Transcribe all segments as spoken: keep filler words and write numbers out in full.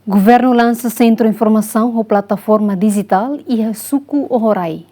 Governu lansa Sentru Informasaun ho plataforma dijitál iha suku Oho-rai.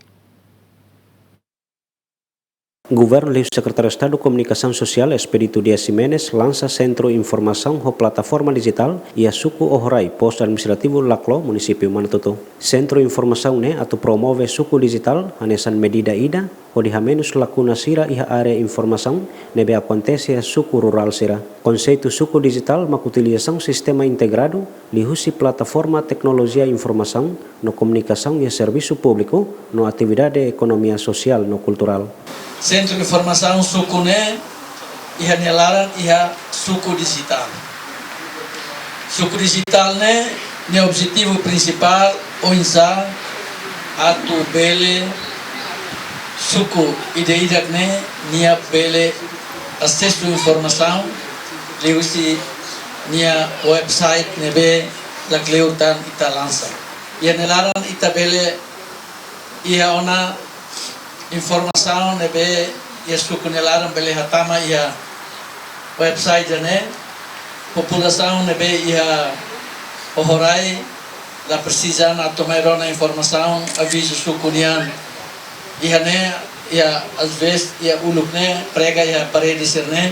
Governu liuhusi Sekretáriu Estadu Komunikasaun Sosiál, Expedito Dias Ximenes, lansa Sentru Informasaun ho plataforma dijitál iha suku Oho-rai, Postu Administrativu Laclo, Munisípiu Manatuto. Sentru informasaun ne'e atu promove suku dijitál hanesan medida ida hodi hamenus lakuna sira iha área informasaun ne'ebé akontese iha suku rurál sira. Konseitu suku dijitál mak utilizasaun sistema integradu liuhusi plataforma teknolojia informasaun no komunikasaun iha servisu públiku no atividade ekonomia sosiál no kulturál. Sentru informasaun suku ne'e iha nia laran iha suku dijitál. Suku dijitál ne'e nia objetivu prinsipál oinsá atu bele suku ida-idak ne'e nia bele asesu informasaun liuhusi nia website ne'ebé lakleur tan ita lansa. Iha nia laran ita bele iha ona informasaun ne'ebé iha suku nia laran bele hatama iha website ne'e. Populasaun ne'ebé iha Oho-rai la presiza atu mai rona informasaun avizu suku nian. Iha ne'e, iha às vezes iha uluk ne'e prega iha parede sira-ne'e.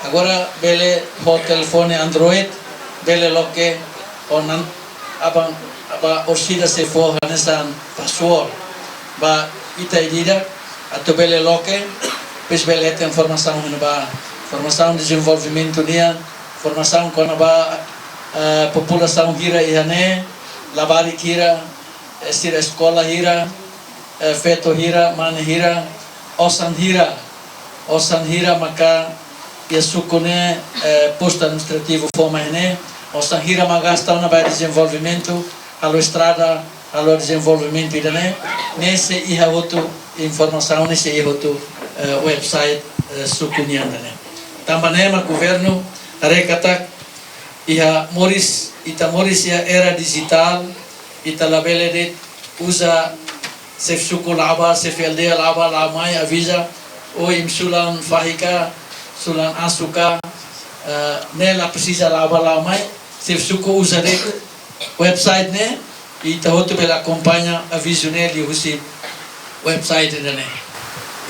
Agora bele ho telefone Android bele loke ho nan aban, aban orsida sei fó hanesan password ba ita ida-idak atu bele loke, depois bele hetan informasaun iha-ne'ebá, informasaun dezenvolvimentu nian, informasaun kona-ba, eh, populasaun hira iha ne'e, labarik hira, eh, sira eskola hira, eh, feto hira, mane hira, osan hira, osan hira maka iha suku ne'e, eh, postu administrativu fó mai ne'e, osan hira mak gasta ona ba dezenvolvimentu, halo estrada, halo dezenvolvimentu ida-ne'e, ne'e sei iha hotu informasaun, ne'e sei iha hotu, eh, website, eh, suku nian ida-ne'e. Tanba ne'e mak governu haree katak iha moris, ita moris iha era dijitál, ita labele de'it uza xefe suku la'o bá, xefe aldeia la'o bá, la'o mai aviza, "Oi, imi sulan fahi ka, sulan asu ka", eh, ne'e la presiza la'o bá la'o mai, xefe suku uza de'it website ne'e, ita hotu bele akompaña avizu ne'e liuhusi website ida-ne'e.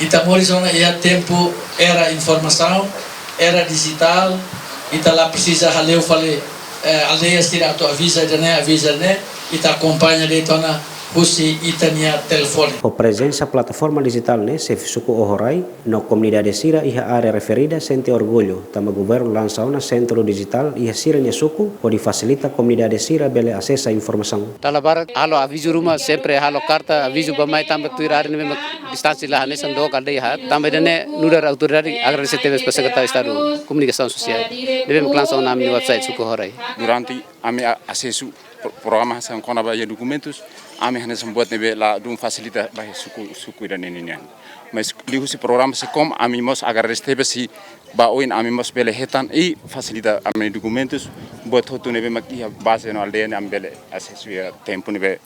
Ita moris ona iha tempu era informasaun, era dijitál, ita la presiza hale'u fali, eh, aldeia sira atu aviza ida-ne'e, aviza ne'e, ita akompaña de'it ona husi ita-nia telefone. Ho prezensa plataforma dijitál ne'e, xefe suku Oho-rai no komunidade sira iha área referida sente orgullu, tanba governu lansa ona sentru dijitál iha sira-nia suku, hodi fasilita komunidade sira bele asesa informasaun. Dala barak halo avizu ruma, sempre halo karta avizu bá mai, tanba tuir área ne'ebé mak distánsia la hanesan dook aldeia haat. Tanba ida-ne'e nu'udar autoridade agradese tebes ba Sekretáriu Estadu Komunikasaun Sosiál ne'ebé mak lansa ona ami-nia website suku Oho-rai. Durante ami a-, asesu pro-, programa hanesan kona-ba iha dokumentus, ami hanesan buat ne'ebé ladún fasilita ba iha suku, suku ida-ne'e nian. Mas liuhusi programa SECOM, ami mós agradese tebes, se ba oin ami mós bele hetan i fasilita ami-nia dokumentus, buat hotu ne'ebé mak iha baze no aldeia ne'e ami bele asesu iha tempu ne'ebé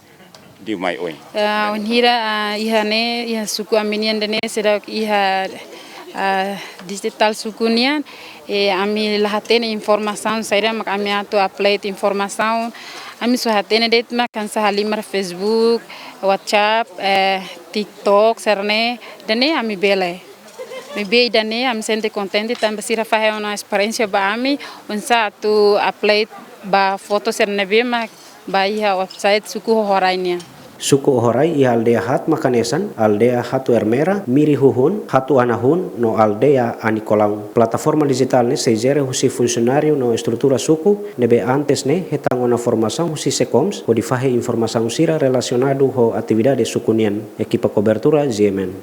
liu mai oin. Ah, wainhira, ah, iha ne'e, iha suku ami-nian ida-ne'e seidauk iha, ah, dijitál suku nian, eh, ami la hatene informasaun saida mak ami atu upload informasaun. Ami só hatene de'it mak hanesan halimar Facebook, WhatsApp, eh, TikTok, sira-ne'e, ida-ne'e ami bele. Maibé ida-ne'e ami sente kontente tanba sira fahe ona esperiénsia ba ami, oinsá atu upload ba foto sira ne'ebé mak ba iha website suku Oho-rai nian. Suku Oho-rai iha aldeia haat mak hanesan, aldeia Hatu Ermera, Miri Huhun, Hatu Anahun, no aldeia Anikolaun. Plataforma dijitál ne'e sei jere husi funsionáriu no estrutura suku, ne'ebé antes ne'e hetan ona formasaun husi SECOMS, hodi fahe informasaun sira relasionadu ho atividade suku nian. Ekipa kobertura, G M N.